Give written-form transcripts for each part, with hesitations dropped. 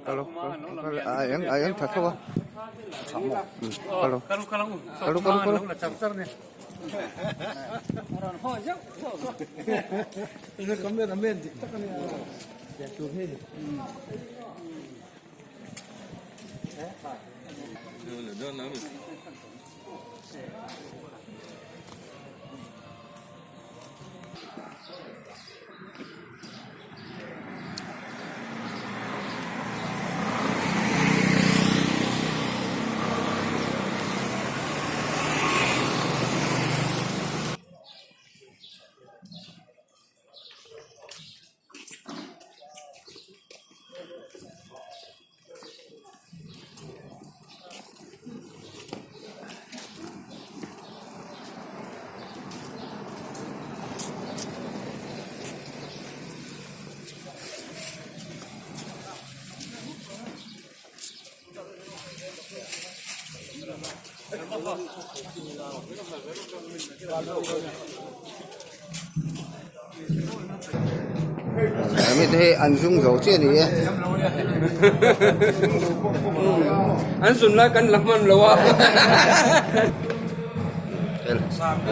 Kal kal a eng a eng tha tho a kal kal kal kal. Hemi te hi an zung zo chiah a ni e. An zun lai kan la hman lo a.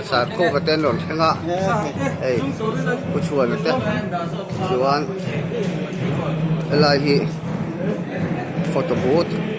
Sarkhupa te an rawn thleng a, hei Pu Chhuana te chuan helai hi photo booth.